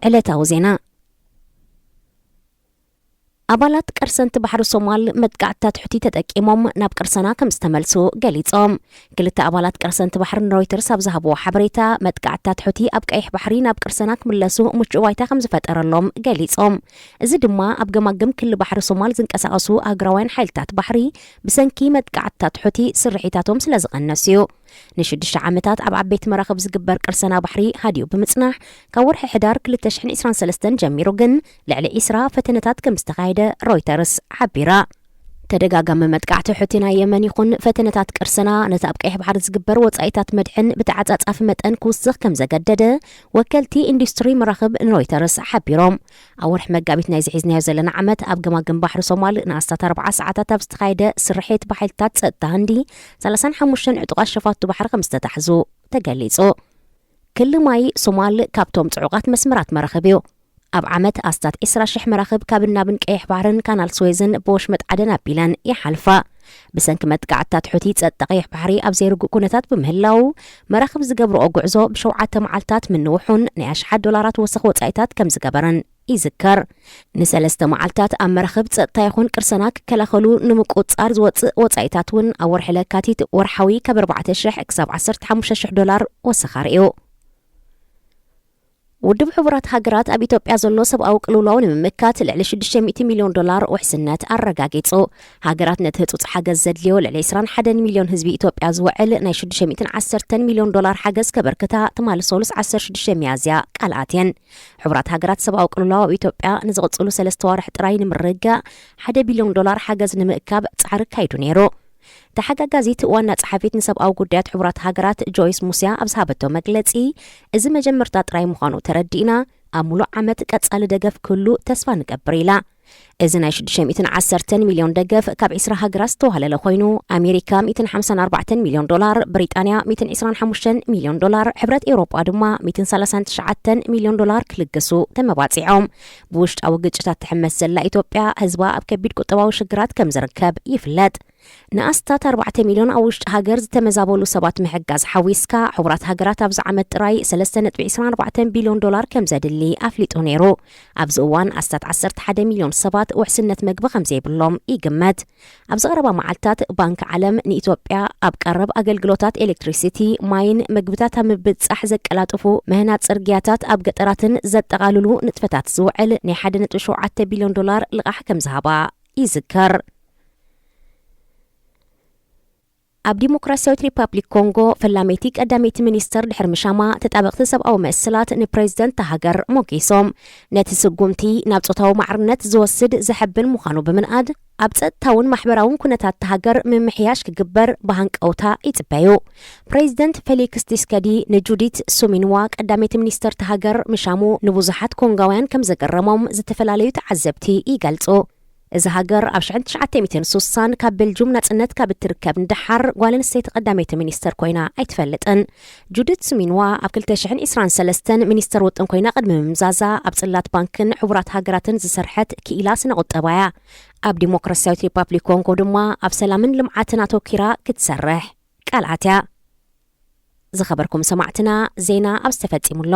ዕለታዊ ዜና። ኣባላት ቀርሰንቲ ባሕሪ ሶማል መጥቃዕትታት ሑቲ ተጠቂሞም ናብ ቅርሰና ከም ዝተመልሱ ገሊጾም። ክልተ ኣባላት ቀርሰንቲ ባሕሪ ንሮይተርስ ኣብ ዝሃብዎ ሓበሬታ፣ መጥቃዕትታት ሑቲ ኣብ ቀይሕ ባሕሪ ናብ ቅርሰና ክምለሱ ምቹእ ባይታ ከም ዝፈጠረሎም ገሊጾም። እዚ ድማ ኣብ ገማግም ክሊ ባሕሪ ሶማል ዝንቀሳቐሱ ኣህጉራውያን ሓይልታት ባሕሪ ብሰንኪ መጥቃዕትታት ሑቲ ስርሒታቶም ስለ ዝቐነሱ እዩ። ንሽዱሽተ ዓመታት ኣብ ዓበይቲ መራኽብ ዝግበር ቅርሰና ባሕሪ ሃዲኡ ብምጽናሕ፣ ካብ ወርሒ ሕዳር ክልተ ሽሕን ዕስራን ሰለስተን ጀሚሩ ግን ልዕሊ ዒስራ ፈተነታት ከም ዝተኻየደ ሮይተርስ ሓቢራ። ተደጋጋሚ መጥቃዕቲ ሑቲ ናይ የመን ይኹን ፈተነታት ቅርሰና ነቲ ኣብ ቀይሕ ባሕሪ ዝግበር ወጻኢታት መድሕን ብተዓጻጻፊ መጠን ክውስኽ ከም ዘገደደ ወከልቲ ኢንዱስትሪ መራኽብ ንሮይተርስ ሓቢሮም። ኣብ ወርሒ መጋቢት ናይዚ ሒዝናዮ ዘለና ዓመት ኣብ ገማግም ባሕሪ ሶማል ንኣስታት ኣርብዓ ሰዓታት ኣብ ዝተኻየደ ስርሒት ብሓይልታት ጸጥታ ህንዲ ሰላሳን ሓሙሽተን ዕጡቓት ሸፋቱ ባሕሪ ከም ዝተታሕዙ ተገሊጹ። ክሊ ማይ ሶማል ካብቶም ጽዑቓት መስመራት መራኽብ እዩ። ኣብ ዓመት ኣስታት ዕስራ ሽሕ መራኽብ ካብን ናብን ቀይሕ ባሕርን ካናል ስዌዝን ብወሽመጥ ዓደን ኣቢለን ይሓልፋ። ብሰንኪ መጥቃዕትታት ሑቲ ጸጥታ ቀይሕ ባሕሪ ኣብ ዘይርጉእ ኩነታት ብምህላው፣ መራኽብ ዝገብርኦ ጉዕዞ ብሸውዓተ መዓልታት ምንውሑን ናይ ኣሽሓት ዶላራት ወሰኽ ወጻኢታት ከም ዝገበረን ይዝከር። ንሰለስተ መዓልታት ኣብ መራኽብ ጸጥታ ይኹን ቅርሰና ክከላኸሉ ንምቁጽጻር ዝወጽእ ወጻኢታት እውን ኣብ ወርሒ ለካቲት ወርሓዊ ካብ ኣርባዕተ ሽሕ ክሳብ ዓሰርተ ሓሙሽተ ሽሕ ዶላር ወሰኻ ርእዩ። ውድብ ሕቡራት ሃገራት ኣብ ኢትዮጵያ ዘሎ ሰብኣዊ ቅልውላው ንምምካት ልዕሊ ሽዱሽተ ሚእቲ ሚልዮን ዶላር ውሕስነት ኣረጋጊጹ። ሃገራት ነቲ ህጹጽ ሓገዝ ዘድልዮ ልዕሊ ዕስራን ሓደን ሚልዮን ህዝቢ ኢትዮጵያ ዝውዕል ናይ ሽዱሽተ ሚእትን ዓሰርተን ሚልዮን ዶላር ሓገዝ ከበርክታ ትማሊ ሰሉስ ዓሰርተ ሽዱሽተ ሚያዝያ ቃል ኣትየን። ሕቡራት ሃገራት ሰብኣዊ ቅልውላው ኣብ ኢትዮጵያ ንዝቕጽሉ ሰለስተ ዋርሕ ጥራይ ንምርግጋእ ሓደ ቢልዮን ዶላር ሓገዝ ንምእካብ ጻዕሪ ኣካይዱ ነይሩ። ተሓጋጋዚት ዋና ጸሓፊት ንሰብኣዊ ጉዳያት ሕቡራት ሃገራት ጆይስ ሙስያ ኣብ ዝሃበቶ መግለጺ፣ እዚ መጀመርታ ጥራይ ምዃኑ ተረዲእና፣ ኣብ ሙሉእ ዓመት ቀጻሊ ደገፍ ክህሉ ተስፋ ንገብር ኢላ። እዚ ናይ ሽዱሽተ ሚእትን ዓሰርተን ሚልዮን ደገፍ ካብ ዕስራ ሃገራት ዝተዋህለለ ኮይኑ፣ ኣሜሪካ ሚእትን ሓምሳን ኣርባዕተን ሚልዮን ዶላር፣ ብሪጣንያ ሚእትን ዕስራን ሓሙሽተን ሚልዮን ዶላር፣ ሕብረት ኤውሮጳ ድማ ሚእትን ሰላሳን ትሽዓተን ሚልዮን ዶላር ክልግሱ ተመባጺዖም። ብውሽጣዊ ግጭታት ትሕመስ ዘላ ኢትዮጵያ፣ ህዝባ ኣብ ከቢድ ቁጠባዊ ሽግራት ከም ዝርከብ ይፍለጥ። ንኣስታት ኣርባዕተ ሚልዮን ኣብ ውሽጢ ሃገር ዝተመዛበሉ ሰባት ምሕጋዝ ሓዊስካ፣ ሕቡራት ሃገራት ኣብዚ ዓመት ጥራይ ሰለስተ ነጥቢ ዕስራን ኣርባዕተን ቢልዮን ዶላር ከም ዘድሊ ኣፍሊጡ ነይሩ። ኣብዚ እዋን ኣስታት ዓሰርተ ሓደ ሚልዮን ሰባት ውሕስነት መግቢ ከም ዘይብሎም ይግመት። ኣብዚ ቀረባ መዓልታት ባንኪ ዓለም ንኢትዮጵያ ኣብ ቀረብ ኣገልግሎታት ኤሌክትሪሲቲ፣ ማይን ምግብታት ኣብ ምብጻሕ ዘቀላጥፉ ምህናጽ ጽርግያታት ኣብ ገጠራትን ዘጠቓልሉ ንጥፈታት ዝውዕል ናይ ሓደ ነጥቢ ሸውዓተ ቢልዮን ዶላር ልቓሕ ከም ዝሃባ ይዝከር። ኣብ ዲሞክራሲያዊት ሪፓብሊክ ኮንጎ፣ ፈላመይቲ ቀዳመይቲ ሚኒስተር ድሕሪ ምሻማ፣ ተጣበቕቲ ሰብኣዊ መሰላት ንፕሬዚደንት እታ ሃገር ሞጊሶም። ነቲ ስጉምቲ ናብ ጾታዊ ማዕርነት ዝወስድ ዘሐብን ምዃኑ ብምንኣድ፣ ኣብ ጸጥታውን ማሕበራውን ኩነታት እታ ሃገር ምምሕያሽ ክግበር ብሃንቀውታ ይጽበዩ። ፕሬዚደንት ፌሊክስ ቲስከዲ ንጁዲት ሱሚንዋ ቀዳመይቲ ሚኒስተር እታ ሃገር ምሻሙ ንብዙሓት ኮንጋውያን ከም ዘገረሞም ዝተፈላለዩ ተዓዘብቲ ይገልጹ። እዚ ሃገር ኣብ ሽሕን ትሽዓተ ሚእትን ሱሳን ካብ ቤልጁም ናጽነት ካብ እትርከብ ንደሓር ጓል ኣንስተይቲ ቀዳመይቲ ሚኒስተር ኮይና ኣይትፈልጥን። ጁዲት ሱሚንዋ ኣብ ክልተ ሽሕን ዕስራን ሰለስተን ሚኒስተር ውጥን ኮይና ቅድሚ ምምዛዛ ኣብ ጽላት ባንክን ሕቡራት ሃገራትን ዝሰርሐት ክኢላ ስነ ቁጠባ እያ። ኣብ ዲሞክራሲያዊት ሪፓብሊክ ኮንጎ ድማ ኣብ ሰላምን ልምዓትን ኣተኪራ ክትሰርሕ ቃል ኣትያ። ዝኸበርኩም ሰማዕትና፣ ዜና ኣብዚ ተፈጺሙ ኣሎ።